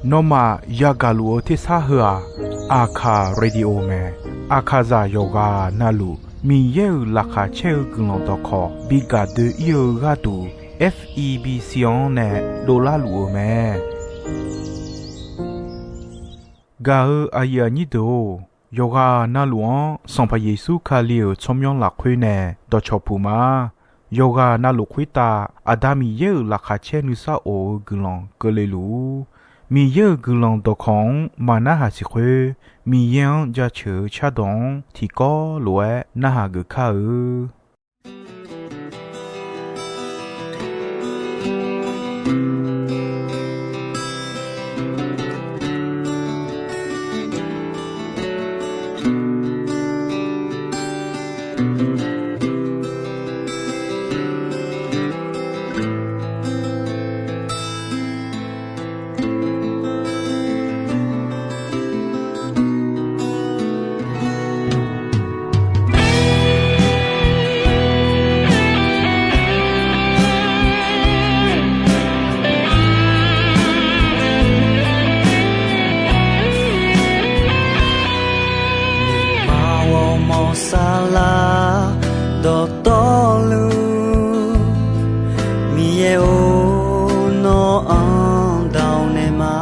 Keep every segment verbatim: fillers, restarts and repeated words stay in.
Nawmaf yagaq luf-eu tersar heu-aq, Aqkaq Radio mae. Aqkaqzaq yawqghaq navluf Miqyaer-euq laqkhaq caer-eu guiqlanq dawqkawq bi gaq doe-ir-eu gharduq, F E B C-anr nae dovlar luf-eu mae. Gaq-eu aqyuif aqnyir deuq-or, yawqghaq navluf-anr Sanqpaq Yeqsur Kali-euq tsawrmyanr lafkhoer nae dawqcawq puq ma. Yawqghaq navluf khoertav Aqda Miqyaer-euq laqkhaq caer nuisar of-eu guiqlanq keuvle luf-ur. Miqyaer-euq guiqlanq dawqkawq-anr maqnarhaq siq khoer, Miqyaer-anr jaceuq-eu cardawq-anr tiqkawv lof-aer narhaq geuf kar-eu. Maq ghawrmawr saflar dawqtawvluf, Miqyaer-or, nawr-anr dawq naeq ma.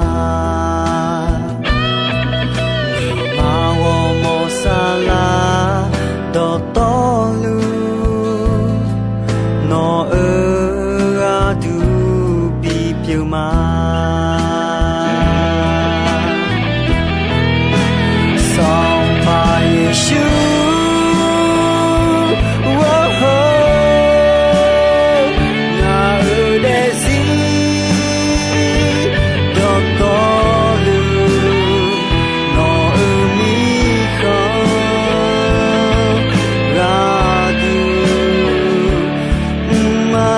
Maq ghawrmawr saflar dawqtawvluf, nawq-euq gharduq bipyeuf ma. Sanqpaq Yeqsur, ngaq-euq daefzir dawqtawvluf, nawq-euq mirkhanq gharduq mr ma.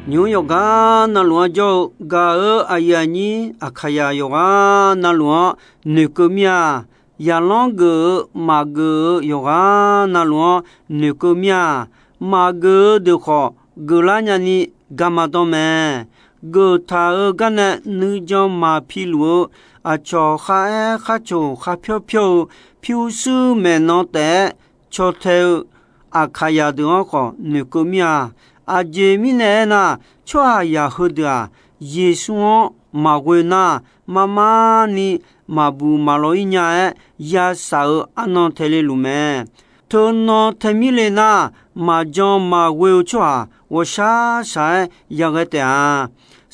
Nymq-mr yawqgar navluf-anr jawr-eu gaq-euq aqyuif aqnyir Aqkaqyaq yawqghaq navluf-anr noeqkeuv mir-a. Yaqlanr geuf-eu maqgeuf-eu yawqghaq navluf-anr noeqkeuv mir-a. Maqgeuf-eu deuq khawf geuflar nyani garma dawr mae. Geuftaq-eu gar nae nuijan maqpi luf-eu aqcawq kharaer kharcoq kharpyawr pyawr-eu pyurshuir maeqnan taef-aer caw tae-eu Aqkaqyaq deuq-anr khawf noeqkeuv mir-a. Aqjeq mirnae aernar, tsawrhaqzaq heudeuq-aq, Yeqsur-anr maqghoe nar, marmar ni maqbuq maqlaw-ir nya-aer yashaq-eu arnan tae le luf mae. Teunan tae mir le nar, maqjan maqghoe-eu tsawrhaq ghawqshaq shaq-aer yaghae taef-a.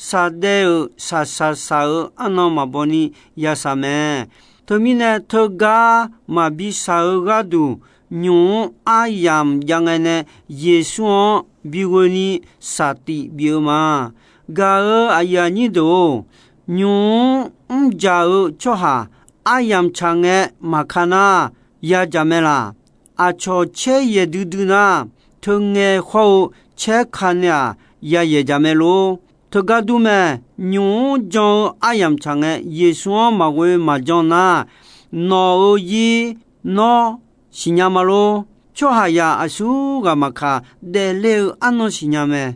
Shaqdaev-euq shaqshaq shaq-eu arnan maqbaw ni yashaq mae. Teumirnae teugar maqbi shaq-eu gharduq, nymq-mr aryamq jav ngae nae Yeqsur-anr bighoe ni shaqtif bif-eu ma. Gaq-euq aqyuif aqnyir deuq-or, nymq-mr mrjaq-eu tsawrhaq aryamq tsaq ngae maqka nar, yadzaq mae laq. Aqcawq caer yaeq duidui nar, teungae hawr-eu caer ka nae-aq, yayaeq jaq mae lor. Teugar dur mae. Nymq-mr jan-eu aryamq tsaq ngae Yeqsur-anr maqghoe maqjan nar, nawq-euq zir nawr siqnya ma lor. Tsawrhaqzaq aqsur ghaq maqkaq, daefle-eu arnan siqnya mae.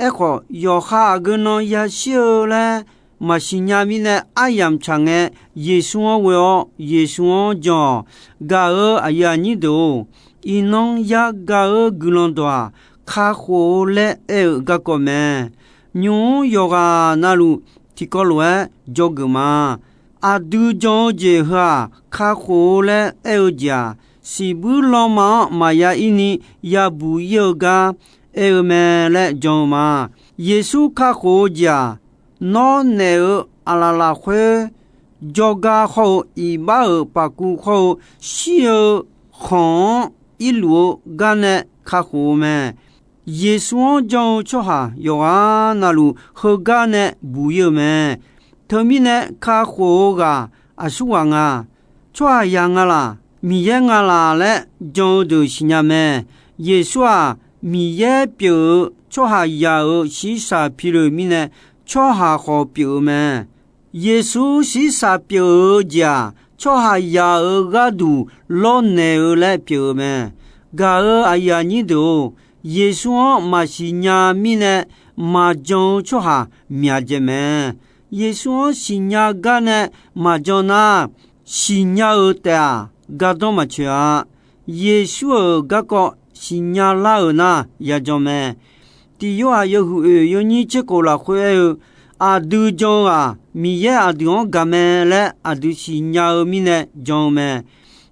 Aerkhawf, yawqha aqgeu nan yashir-eu laer maqsiqnya mirnae aryamq tsaq ngae, Yeqsur-anr ghoe-awr Yeqsur-anr jan-awq. Gaq-euq aqyuif aqnyir deuq-or, iqnan yagaq-eu guiqlanq dawq-aq, kakhof-eu laer aer-eu garkawv mae. Nymq-mr yawqghaq navluf tiqkawv lof-aer dzawgeuf ma. Aqdui jan-eu jeq heu-aq, kakhof-eu laer aer-eu jeq-aq, siqbuir lanma-anr maqya ir ni yabuq ir-eu gar aer-eu mae laer jan-eu ma. Yeqsur kakhof-eu jeq-aq, nawr naeq-euq aqlaf lafkhoer jawrgar hawr-eu iqbax-euq paqkuv hawr-eu shir-eu khanq-anr irluf-eu gar nae kakhof-eu mae. Yeqsur-anr jan-eu tsawrhaq yawqghaq navluf heugar nae buq ir-eu mae. Teumirnae kakhof-eu ghaq aqsur ghaq nga, tsawrhaqzaq nga laq, Miqyaer nga laq laer jan-eu deuq siqnya mae. Yeqsur-aq, Miqyaer pyeuf-eu tsawrhaqzaq-euq shirsaq piloeq mirnae, tsawrhaq khawf pyeuf-eu mae. Yeqsur shirsaq pyeuf-eu jeq-aq, tsawrhaqzaq-euq gharduq lawrnaeq-eu laer pyeuf-eu mae. Gaq-euq aqyuif aqnyir deuq-or, Yeqsur-anr maqsiq nya mirnae maqjan-eu tsawrhaq myaqdzaeq mae. Yeqsur-anr siqnya gar nae maqjan nar, siqnya-euq taef-aq, gardanr maqtsoeq-a. Yeqsur-euq garkawv siqnya lar-euq nar, yajan mae. Tiq Yorhaq yawhuiq oeq yawnyir tserkhof lafkhoer aer-eu, aqdui jan-eu-aq, Miqyaer aqdui-anr gaq mae laer aqdui siqnya-eu mirnae jan-eu mae.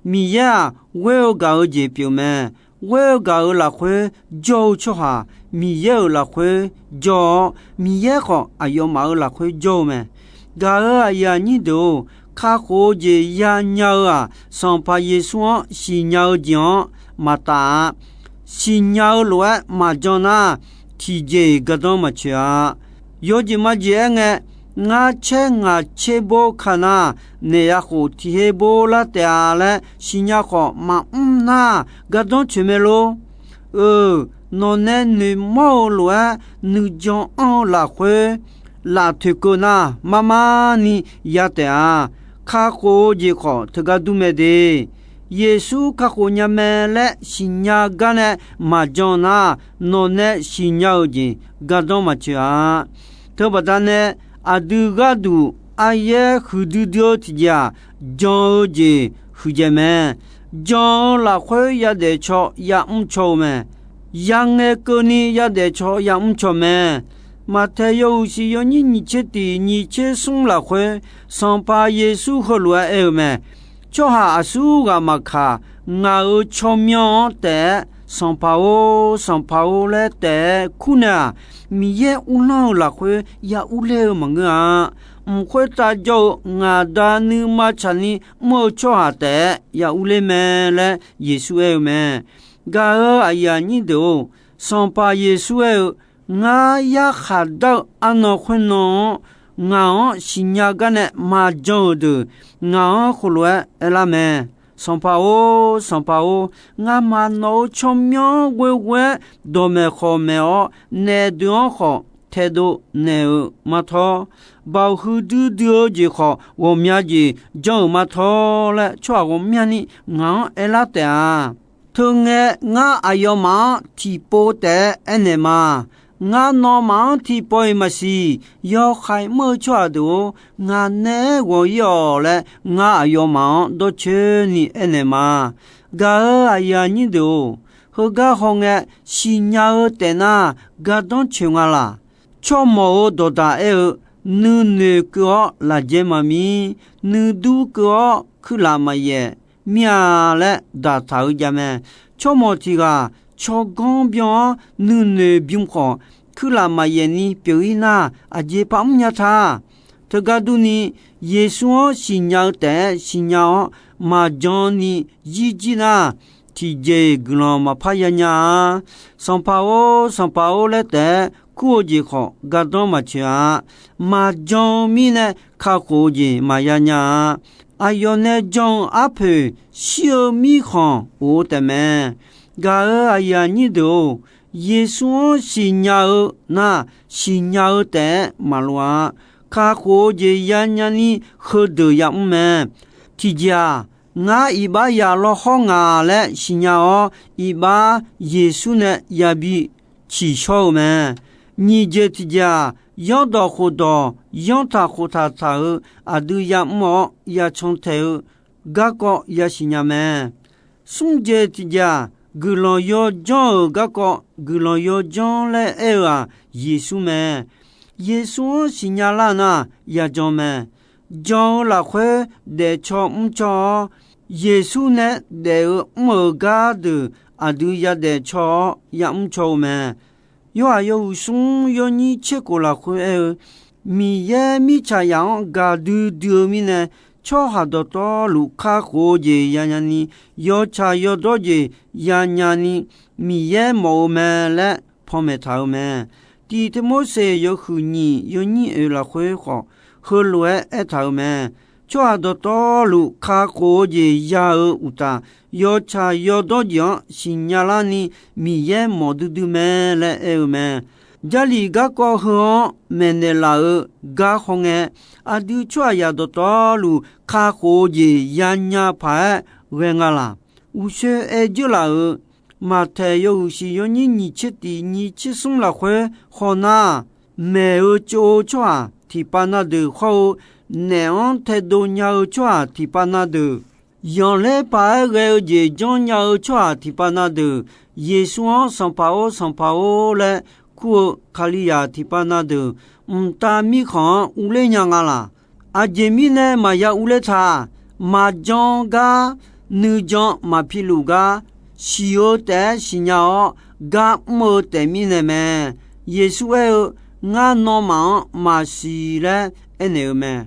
Miqyaer-aq, ghoer-eu gaq-eu jeq pyeuf mae. Ghoer-eu gaq-euq lafkhoer jawr-eu tsawrhaq, Miqyaer-euq lafkhoer jawr-awr, Miqyaer khawf aqyawfmaf-euq lafkhoer jawr-eu mae. Gaq-euq aqyuif aqnyir deuq-or, kakhof-eu jeq yanya-eu-aq, Sanqpaq Yeqsur-anr siqnya-eu jeq-anr maqtaf-a. Siqnya-eu lof-aer maqjan nar, tiqjeq-iq gardanr maqtsoeq-a. Yawjeq majeq aerngae, ngar caer ngaq tser bor ka nar, naef ya khof tiq her bor lar taef-a laer siqnya khawf maqmr nar, gardanr tsoeq mae lor. Euq, nawqnae noeqmawr-eu lof-aer nuijan anr-eu lafkhoer laf toeqkeuv nar, marmar ni ya taef-a. Kakhof-eu jeq khawf teugar dur mae de. Yeqsur kakhof nya mae laer siqnya gar nae maqjan nar, nawqnae siqnya-euq jeq gardanr maqtsoeq-a. Teubaqda nae aqdui gharduq aryaer huiqdui dui-eu tiqjeq-aq, jan-eu jeq huiqdzaeq mae. Jan-eu lafkhoer yadaef caw yamr caw-eu mae. Yangae keuvni yadaef caw yamr caw mae. Maqtaeq yawhuiq shiq yawnyir nyiq tser tiq nyiq tser smr lafkhoer, Sanqpaq Yeqsur heulof-aer aer-eu mae. Tsawrhaq aqsur ghaq maqkaq, ngaq-euq tsawrmyanr-anr taef-aer, Sanqpaq-or, Sanqpaq-or laer taef-aer kurnaeq-aq, Miqyaer uvlanr-eu lafkhoer ya urler-eu maqngeur-a. Mq khoertav jawr-eu ngaq Da nuima tsaqni mr-eu tsawrhaq taef-aer ya urler mae laer Yeqsur aer-eu mae. Gaq-euq aqyuif aqnyir deuq-or, Sanqpaq Yeqsur aer-eu, Ngar yarkhaq dar-eu arnan khoernan-anr, ngaq-anr siqnya gar nae maqjan-euq deuq, ngaq-anr heulof-aer aerlar mae. Sanqpaq-or, Sanqpaq-or, ngamaf nawq-euq tsawrmyanr ghoeghoe-aer dawqmaeq khawqmaeq-awr, naef deuq-anr khawf taedov naeq-euq ma tawr, baoq huiqdui dui-eu jeq khawf ghawqmya jeq janr-euq ma tawr laer, tsawrhaq ghawqmyani ngaq-anr aerlar taef-a. Teungae, ngar aqyawfmaf-anr tiqpov taef-aer aernaeq ma. Ngar nawmaf-anr tiqpawf-iq maqsiq. Yawkhaeq mr-eu tsawrhaq deuq-or, ngaq naeq-aer ghawq-ir-awq laer, ngar aqyawfmaf-anr dawrcoeni aernaeq ma. Gaq-euq aqyuif aqnyir deuq-or, heugar hawngae, siqnya-eu taef nar, gardanr coeq nga laq. Tsawrmawq-euq dawqdaq aer-eu, nuinoeq keuv-awr lafjaer maqmir, nuidur keuv-awr kuirlaf maqyaef mir-a laer daqtaq-eu jav mae. Tsawrmawq tiq ghaq tsawrganr byan-awr nuinoeq bym khawf, kuirlaf maqyaef ni pyeuf-ir nar, aqjeq par mrnya ta. Teugar durni, Yeqsur-anr siqnya-eu taef-aer siqnya-awr, maqjan ni zirjir nar, tiqjeq-iq guiqlanq maqpar ya nya-a. Sanqpaq-or, Sanqpaq-or laer taef-aer kur-eu jeq khawf, gardanr maqcoeq-a. Maqjan-eu mirnae kakhof-eu jeq maqya nya-a. Aqyawf nae jan-eu arpoeq shir-eu mirkhanq of-eu taefmae. Gaq-euq aqyuif aqnyir deuq-or, Yeqsur-anr siqnya-eu nar, siqnya-eu taef-aer maqloq-a. Kakhof-eu jeq yanya ni heudeuq yamr mae. Tiqjeq-aq, ngar iqbax yaf lawhawr ngaq laer siqnya-awr, iqbax Yeqsur nae yabi ciqshawr-eu mae. Nyiq jeq tiqjeq-aq, yanrdawq khofdawq yanrtaq khoftaq taq-euq aqdui yamr-awr yacan taeq-eu garkawv yasiq nya mae. Smr jeq tiqjeq-aq, guiqlanq yawjanr-euq garkawv guiqlanq yawjanr laer aer-eu-aq, Yeqsur mae. Yeqsur-anr siqnya lar nar, yajan mae. Jan-eu lafkhoer daefcaw mrcaw-awr, Yeqsur nae daef-eu mr-euq gardeuq aqdui yadaef caw-awr yamr caw-eu mae. Yorhaq yawhuiq smr yawnyir tser khof lafkhoer aer-eu, Miqyaer mirtsaqzaq-anr gaqdui dui-eu mirnae, tsawrhaq dawqtawvluf kakhof-eu jeq yanya ni, yawtsaq yawdawr jeq yanya ni, Miqyaer mawf-eu mae laer panmaeq taq-euq mae. Tiq Tirmorseq yawhuiq nyiq yawnyir oeq lafkhoer khawf, heulof-aer aertaq-euq mae. Tsawrhaq dawqtawvluf kakhof-eu jeq ya-eu uqtaf, yawtsaq yawdawr jeq-anr siqnya larni Miqyaer mawf duidui mae laer aer-eu mae. Jarlif garkawv heu-anr maeqnaeq laf-eu gar hawngae, aqdui tsawrhaqzaq dawqtawvluf kakhof-eu jeq yanya paq-aer ghae nga laq? Uqshoe aer dzeur laf-euq Maqtaeq yawhuiq shiq yawnyir nyiq tser tiq nyiq tser smr lafkhoer hawnar, maeq-eu tsov-eu tsawrhaq tiqpav na deuq hawr-eu, naef-anr taedov nya-eu tsawrhaq tiqpav na deuq, zanqler paq-aer ghae-eu jeq janrnya-eu tsawrhaq tiqpav na deuq, Yeqsur-anr Sanqpaq-or, Sanqpaq-or laer kur-eu Kalizaq tiqpav na deuq, mqtav mirkhanq-anr urler nya nga laq? Aqjeq mirnae maqya urler ta. Maqjan gar, nuijan maqpi luf gar, siq-eu taef-aer siqnya-awr gar mr-eu taef mirnae mae. Yeqsur aer-eu, Ngar nawmaf-anr maqsiq laer aernaeq-eu mae.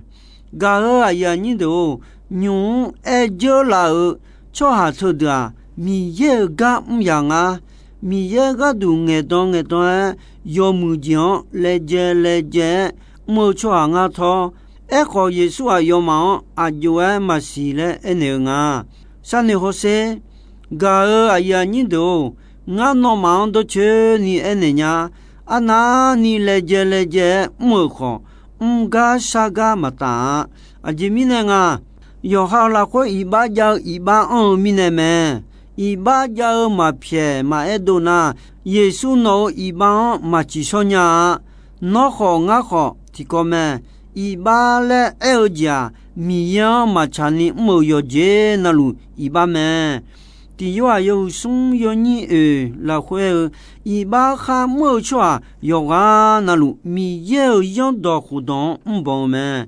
Gaq-euq aqyuif aqnyir deuq-or, nymq-mr aer dzeur laf-euq tsawrhaq teudeuq-aq, Miqyaer-euq gar mr yaq ngar. Miqyaer gharduq ngaeqdan ngaeqdan-aer, yawmuiq jeq-anr laejae laejae-aer mr-eu tsawrhaq ngar tawr. Aerkhawf, Yeqsur aqyawfmaf-anr aq jov-aer maqsiq laer aernaeq-eu nga. Sharnoeq hawsher. Gaq-euq aqyuif aqnyir deuq-or, ngar nawmaf-anr dawrcoeni aernaeq nya. Arnavni laejae laejae-aer mr-euq khawf, mr gar shar gar maqtaf-a. Aqjeq mirnae nga, yawqha lafkhoer iqbax jav-eu iqbax anr-eu mirnae mae. Iqbax jav-eu maqpyaeq maqaer dov nar, Yeqsur nawq-euq iqbax-anr maqciq shawr nya-a. Nawr khawf ngar khawf tiqkawv mae. Iqbax laer aer-eu jeq-aq, Miqyaer-anr maqtsaq ni mr-euq yawqjeq navluf iqbax mae. Tiq Yorhaq yawhuiq smr yawnyir oeq lafkhoer aer-eu, iqbax khar mr-eu tsawrhaq yawqghaq navluf Miqyaer-euq zanrdawq khofdawq-anr mrbanq-eu mae.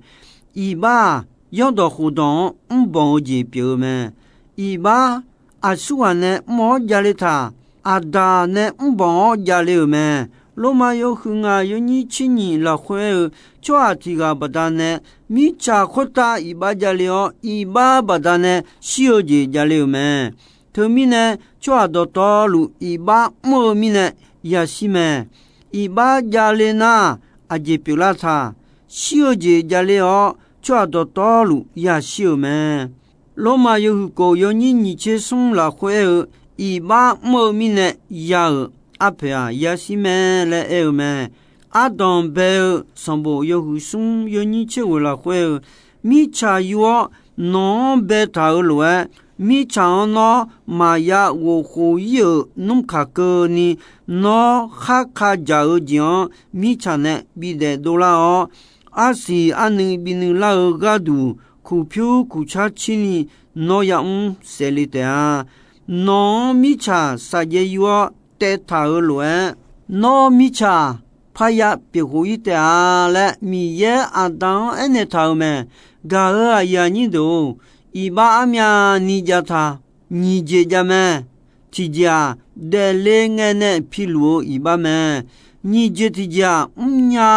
Iqbax-aq, zanrdawq khofdawq-anr mrbanq-eu jeq pyeuf-eu mae. Iqbax aqsurghaq nae mr-awr javle taq. Aqdaq nae mrbanq-awr javle-euq mae. Lormav yawhuiq ngaq yawnyir tser nyiq lafkhoer aer-eu, tsawrhaq tiq ghaq baqdanae mirtsaq khoertav iqbax javle-awr, iqbax baqdanae shir-eu jeq javle-euq mae. Teumirnae, tsawrhaq dawqtawvluf iqbax mr-eu mirnae yashir mae. Iqbax javle nar, aqjeq pyeuflar taq. Shir-eu jeq javle-awr, tsawrhaq dawqtawvluf yashir-euq mae. Lormav yawhuiq kof yawnyir nyiq tser smr lafkhoer aer-eu, iqbax mr-eu mirnae ya-euq arpoeq-aq, yashir mae laer aer-eu mae. Ardanq bae-eu sanqbof yawhuiq smr yawnyir tser ghoeq lafkhoer-eu, mirtsaq yur-awr nawq-anr baetaq-euq lof-aer, mirtsaq-anr nawr maqya ghof khof ir-euq nmr kaq keuvni, nawr khar ka dzaq-eu jeq-anr mirtsaq nae bidaef dovlar-awr, arsiq arnuiv binuiv lar-eu gharduq, kuqpyur kuqcar cirni nawr yamr saef le taef-a. Nawq-anr mirtsaq saqjaev yur-awr taev taq-euq lof-aer, nawr mirtsaq parya pyeuf khof ir taef-a laer Miqyaer Aqda-anr aernaeq taq-euq mae. Gaq-euq aqyuif aqnyir deuq-or, iqbax armyavni jav taq, nyiq jeq jav mae. Tiqjeq-aq, daefle ngae nae piluf-eu iqbax mae. Nyiq jeq tiqjeq-aq, mrnya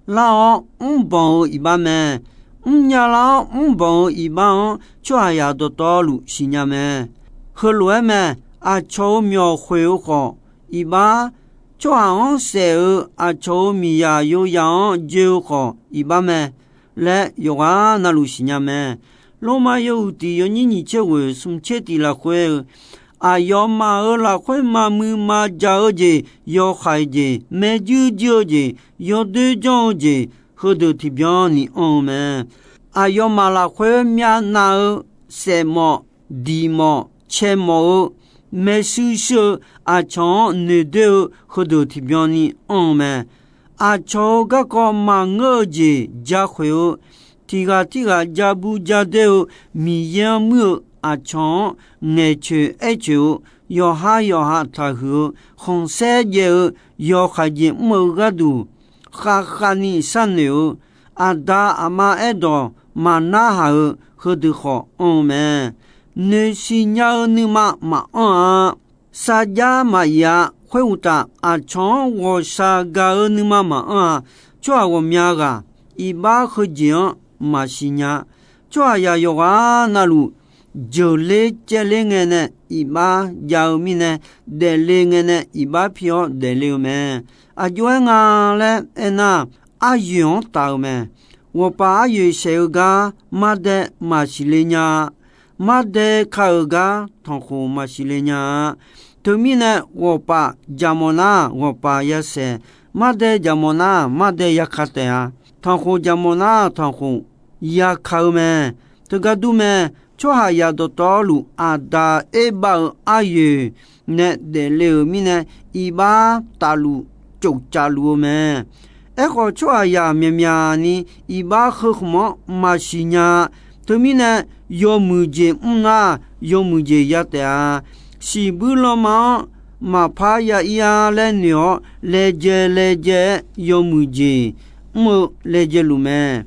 lar-awr mrbanq-eu iqbax mae. Mrnya lar-awr mrbanq-eu iqbax-anr tsawrhaqzaq dawqtawvluf siqnya mae. Heulof-aer mae. Aqcawq-euq myawq khoeq-eu khawf iqbax, tsawrhaq-anr saef-eu aqcawq-euq miqzaq yoyaq-anr joe-eu khawf iqbax mae laer yawqghaq navluf siqnya mae. Lormav yawhuiq tiq yawnyir nyiq tser ghoeq smq tser tiq lafkhoer-eu, aqyawfmaf-euq lafkhoer maqmuiq maqjaq-eu jeq, yawhaiq jeq, maerjuir juir-eu jeq, yawdoer janr-eu jeq, heudeuq tiqbyan ni anr-eu mae. Aqyawfmaf lafkhoer myavnav-eu, saef mawf, diq mawf, cae mawf-eu, maershuir shuir-eu, aqcawq-anr noeqdoer-eu heudeuq tiqbyan ni anr-eu mae. Aqcawq-euq garkawv maqngeur-eu jeq jakhoeq-eu, tiq ghaq tirghaq ja bur ja doer-eu, Miqyaer-anr muir-eu aqcawq-anr ngaeqcoeq aercoeq-eu, yawqha yawqha taqhuiq-eu, khanqsaer jaev-eu, yawhaiq jeq mr-eu gharduq, khavkhav ni sharnoeq-eu, aqda aqma aerdawq maqnarhaq-euq heudeuq khawf anr-eu mae. Noeqsiq nya-eu nuima maqanr-a. Sarjax maqyaf-a. Khoeruqtaf, aqcawq-anr ghawqshaq gaq-eu nuima maqanr-a. Tsawrhaq ghawqmya ghaq iqbax heujeq-anr maqsiq nya. Tsawrhaqzaq yawqghaq navluf jeuqler caevler ngae nae iqbax jav-eu mirnae, daefle ngae nae iqbax pi-awr daefle-eu mae. Aqjox-aer nga laer aernar, aryoeq-anr taf-eu mae. Ghawqpaf aryoeq saef-eu gar mardae maqsiq le nya-a. Mardae ka-euq gar tanqkhoq maqsiq le nya-a. Teumirnae ghawqpaf jaqmawf nar ghawqpaf yasaeq, mardae jaqmawf nar mardae yaka taef-a. Tanqkhoq jaqmawf nar tanqkhoq yaka-eu mae. Teugar dur mae. Tsawrhaqzaq dawqtawvluf aqda erbav-eu aryoeq nae daefle-euq mirnae, iqbax tafluf tsofcaf luf-eu mae. Aerkhawf, tsawrhaqzaq myaqmyaq ni iqbax heu khmq-anr maqsiq nya-a. Teumirnae, yawmuiq jeq mr nar, yawmuiq jeq ya taef-a. Siqbuir lanma-anr maqpar ya ir-a laer noeq-awr, laejae laejae-aer yawmuiq jeq mr-eu laejae luf mae.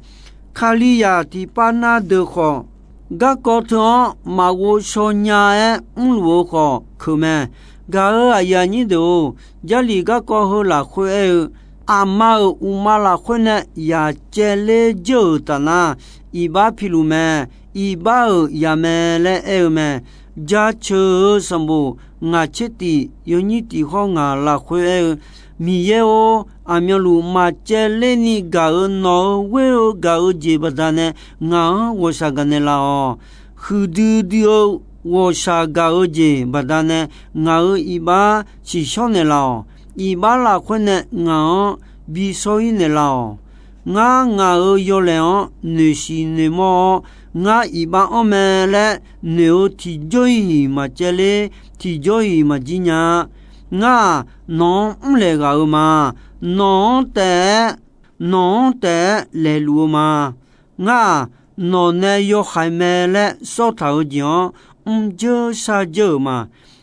Kalizaq tiqpav nar deuq khawf, garkawv teu-anr maqghovshaw nya-aer mrluf-eu khawf keuq mae. Gaq-euq aqyuif aqnyir deuq-or, Jarlif garkawv heu lafkhoer aer-eu, aqma-euq uqma lafkhoer nae yaq caevler dzeur-euq taf nar, iqbax piluf mae. Iqbax-euq yaq mae laer aer-eu mae. Jaceuq-eu sanqbof ngaq tser tiq yawnyir tiq hawr ngaq lafkhoer aer-eu, Miqyaer-or, aqmyanluf maqcaevler ni gaq-euq nawq-euq ghoer-eu gaq-eu jeq baqdanae ngaq-anr ghawqshaq gaqnaeq laf-awq. Huiqdui dui-eu ghawqshaq gaq-eu jeq baqdanae ngaq-euq iqbax tsiqshawr naeqlaf-awq. Iqbax lafkhoer nae ngaq-anr bi shawr-ir naeqlaf-awq. Ngar ngaq-euq yawlaeq-anr noeqsiq noeqmawr-awr, ngar iqbax anr mae laer noeq-eu tiqjawr-iq maqcaevler, tiqjawr-iq maqjir nya-a. Ngar-aq, nawq-anr mrlaeq ghaq-eu ma. Nawq-anr taef-aer, nawq-anr taef-aer laeqluf-eu ma. Ngar-aq, nawq nae yawhaiq mae laer sawr taq-eu jeq-anr mrjeur sharjeur-euq ma.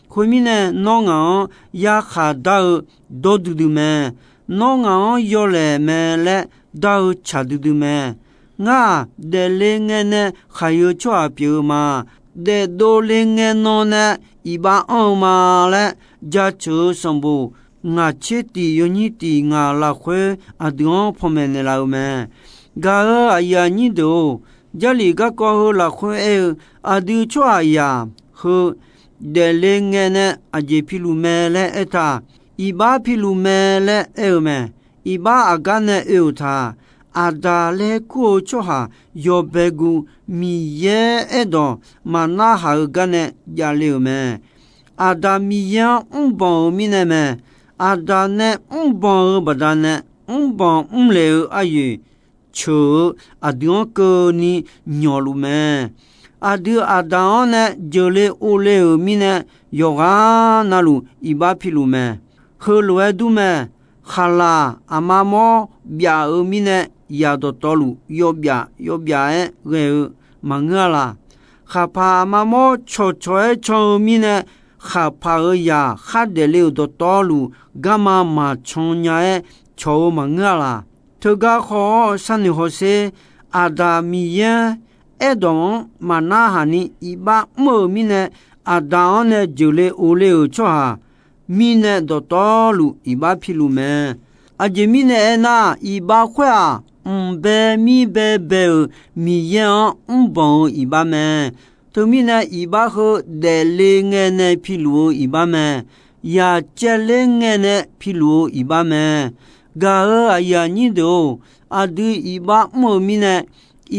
Khoermirnae, nawr ngaq-anr yarkhaq dar-eu dawr duidui mae. Nawr ngaq-anr yawlaeq mae laer dar-eu tsaq duidui mae. Ngar-aq, daefle ngae nae khaqyeu tsawrhaq pyeuf-eu ma. Daefdov le ngae nan nae iqbax anr-eu ma laer, jaceuq-eu sanqbof ngaq tser tiq yawnyir tiq ngaq lafkhoer aqdui-anr panmaeq naeqlaf-eu mae. Gaq-euq aqyuif aqnyir deuq-or, Jarlif garkawv heu lafkhoer aer-eu, aqdui tsawrhaqzaq heu daefle ngae nae aqjeq piluf mae laer aertaq, iqbax piluf mae laer aer-eu mae. Iqbax aqgar nae oe-euq taq. Aqdaq laer kur-eu tsawrhaq yawbae guv Miqyaer aerdawq maqnarhaq-eu gar nae javle-euq mae. Aqdaq Miqyaer-anr mrbanq-euq mirnae mae. Aqdaq nae mrbanq-eu baqdanae mrbanq mrlef-eu aryoeq ceuq-eu aqdui-anr keuvni nyawqluf mae. Aqdui aqda-anr nae jeuqle ovle-euq mirnae, yawqghaq navluf iqbax piluf mae. Heulof-aer dur mae. Khaqlaq aqma mawr byaf-eu mirnae, yaq dawqtawvluf yawbyaf yawbyaf-aer ghae-eu maqngeur-a laq? Khaqpaq aqma mawr cawqcawq-aer can-eu mirnae, khaqpaq-euq yaq khardaef le-euq dawqtawvluf garma maqcan nya-aer cawq-eu maqngeur-a laq? Teugar khawf-awr sharnoeq hawsher. Aqdaq Miqyaer aerdawq-anr maqnarhaq ni iqbax mr-euq mirnae, aqda-anr nae jeuqle ovle-euq tsawrhaq mirnae dawqtawvluf iqbax piluf mae. Aqjeq mirnae aernar, iqbax khoer-aq, mq bae mir bae bae-euq Miqyaer-anr mrbanq-eu iqbax mae. Teumirnae iqbax heu daefle ngae nae piluf-eu iqbax mae. Yaq caevler ngae nae piluf-eu iqbax mae. Gaq-euq aqyuif aqnyir deuq-or, aqdui iqbax mr-eu mirnae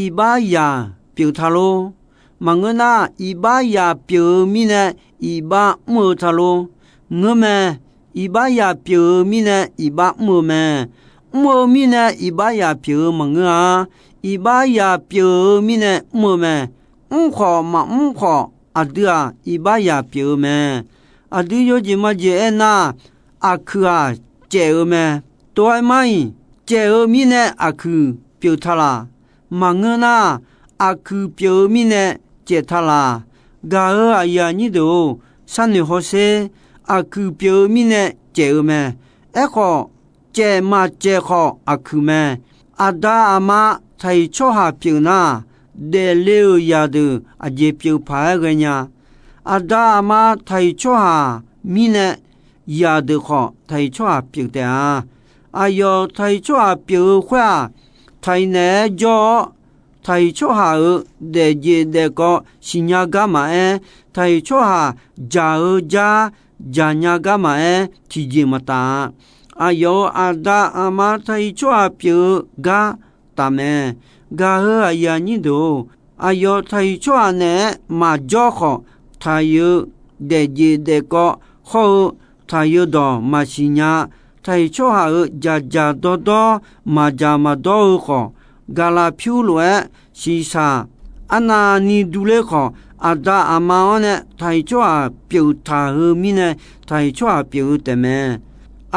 iqbax yaq pyeuf ta lor. Maqngeur nar, iqbax yaq pyeuf-eu mirnae iqbax mr-eu ta lor. Ngeurmae. Iqbax yaq pyeuf-eu mirnae iqbax mr-eu mae. Mr-eu mirnae iqbax yaq pyeuf-eu maqngeur-a. Iqbax yaq pyeuf-eu mirnae mr-eu mae. Mr khawf maqmr khawf, aqdui-aq iqbax yaq pyeuf-eu mae. Aqdui yawjeq majeq aernar, aqkuiq-aq caef-eu mae. Tov-aer mar-iq, caef-eu mirnae aqkuiq pyeuf ta laq? Maqngeur nar, aqkuiq pyeuf-eu mirnae caef ta laq? Gaq-euq aqyuif aqnyir deuq-or, sharnoeq hawsher. Aqkuiq pyeuf-eu mirnae caef-eu mae. Aerkhawf, caef maqcaef khawf aqkuiq mae. Aqda aqma taqhiq tsawrhaq pyeuf nar, daefle-euq yaqdeuq aqjeq pyeuf paq-aer ghaenya. Aqda aqma taqhiq tsawrhaq mirnae yaqdeuq khawf taqhiq tsawrhaq pyeuf taef-a. Aqyawf taqhiq tsawrhaq pyeuf-eu khoer-aq, taqhiq naeq-aer jawr-awr, taqhiq tsawrhaq-euq daefjeq daefkawv siqnya gar maqaer, taqhiq tsawrhaq jaq-eu jar jaqnya gar maqaer, tiqjeq maqtaf-a. Aqyawf-euq aqda aqma taqhiq tsawrhaq pyeuf-eu gar taf mae. Gaq-euq aqyuif aqnyir deuq-or, aqyawf taqhiq tsawrhaq naeq-aer maqjawr khawf, taqhiq-eu daefjeq daefkawv hawr-eu taqhiq-eu dawq maqsiq nya. Taqhiq tsawrhaq-euq dzaqdzaq dawrdawr maqdzaq maqdawr-eu khawf, gaqlaq pyur lof-aer shiqshaq arnavni durler khawf, aqda aqma-anr nae taqhiq tsawrhaq pyeuf taq-eu mirnae, taqhiq tsawrhaq pyeuf-eu taefmae.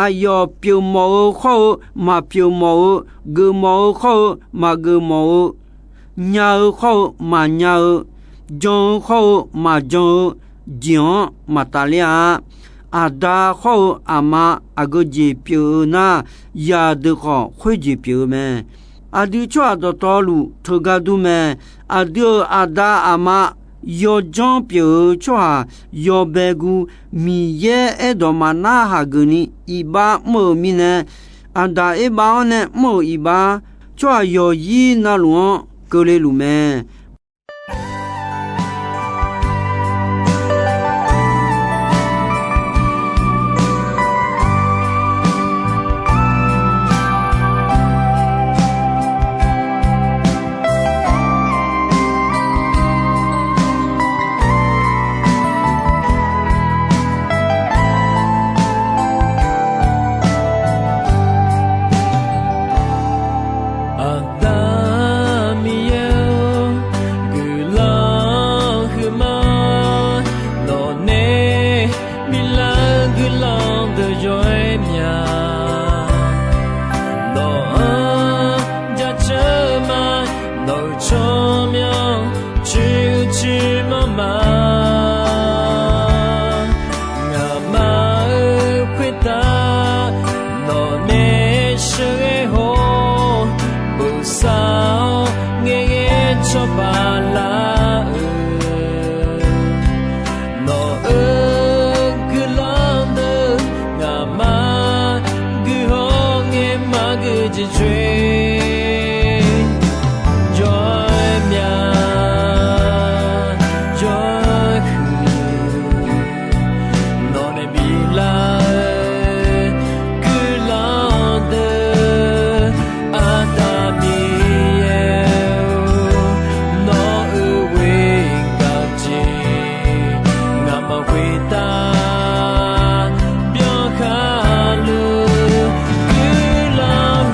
Aqyawf pyeuf mawf-eu khawr-eu maqpyeuf mawf-eu, geufmawf-eu khawr-eu maqgeuf mawf-eu, nya-eu khawr-eu maqnya-eu, jan-eu khawr-eu maqjan-eu jeq-anr maqtaf ler-a. Aqda khawr-eu aqma aqgeu jeq pyeuf-eu nar, yaqdeuq khawf khoerjeq pyeuf-eu mae. Aqdui tsawrhaq dawqtawvluf teugar dur mae. Aqdui-euq aqda aqma yawjanr pyeuf-eu tsawrhaq yawbae gu Miqyaer aerdawq maqnar haq geufni iqbax mr-euq mirnae, Aqdaq Erbav-anr nae mr-euq iqbax tsawrhaq yawqyir navluf-anr keuvle luf mae. Aqda Miqyaer-or, guiqlanq huiqma, nawqnae biflar-eu guiqlanq deuq yawr-aer mya. Nawq-anr jaceuq-eu ma, nawq-euq tsawrmyanr cuiv-eu cuiv manr ma. Ngaqma-euq khoertav nawqnae sheuqghae haw-awr, bosav-awr ngaeqghae cawba lar-eu, nawq-euq guiqlanq deuq ngaqma guiqhawr ngae maqgeu jeq coer. Jawr-aer mya, jawr-aer huiq, nawqnae biflar-eu guiqlanq deuq, Aqda Miqyaer-or, nawq-euq ghoer gaq-eu jeq ngaqma khoertav byankhar luf, guiqlanq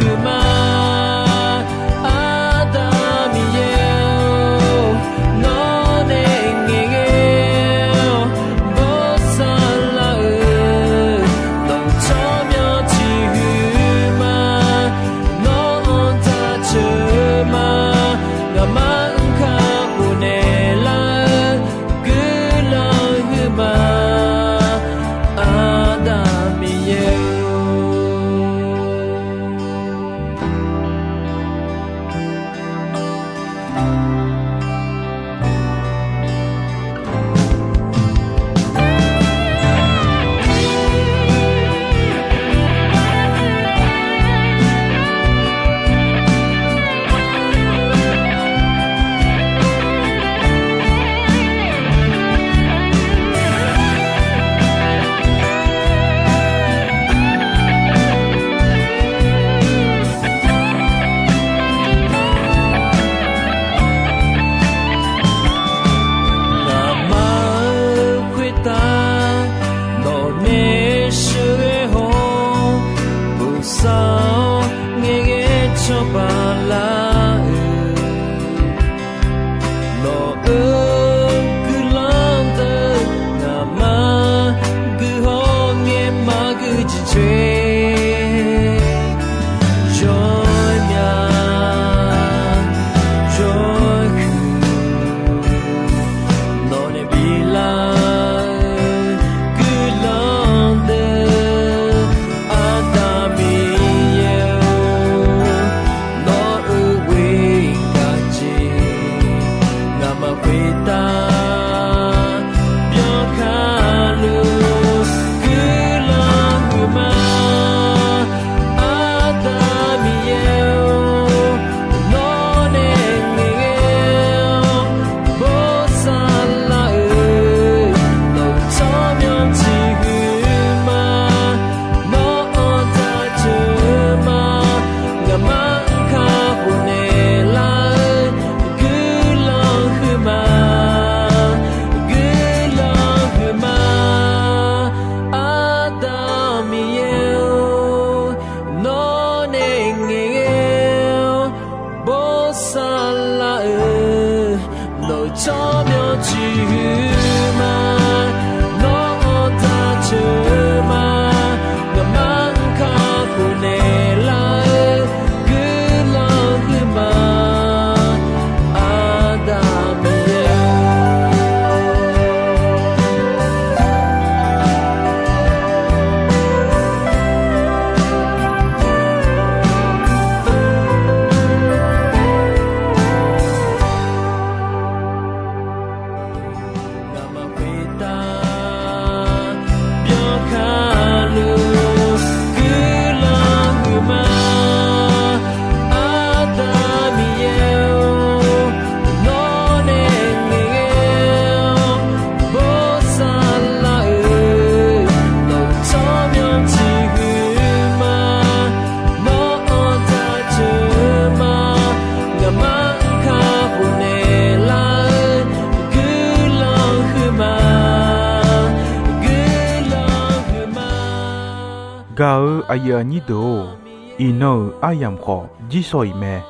Aqyuif aqnyir deuq-or, iqnan-euq aryamq khawf jirsawq iq mae.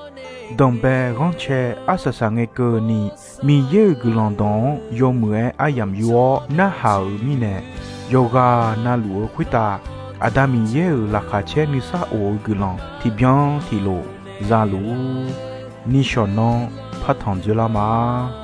Danqbae ghanrcae arsaq saq ngae keuvni, Miqyaer-euq guiqlanq dawq-anr yawmuiq-aer aryamq yur-awr narhaq-euq mirnae, yawqghaq navluf-eu khoertav Aqda Miqyaer-euq laqkhaq caer nuisar of-eu guiqlanq tiqbyan tiqlof za luf-ur. Nishawq nanr partanq dzoerlar ma.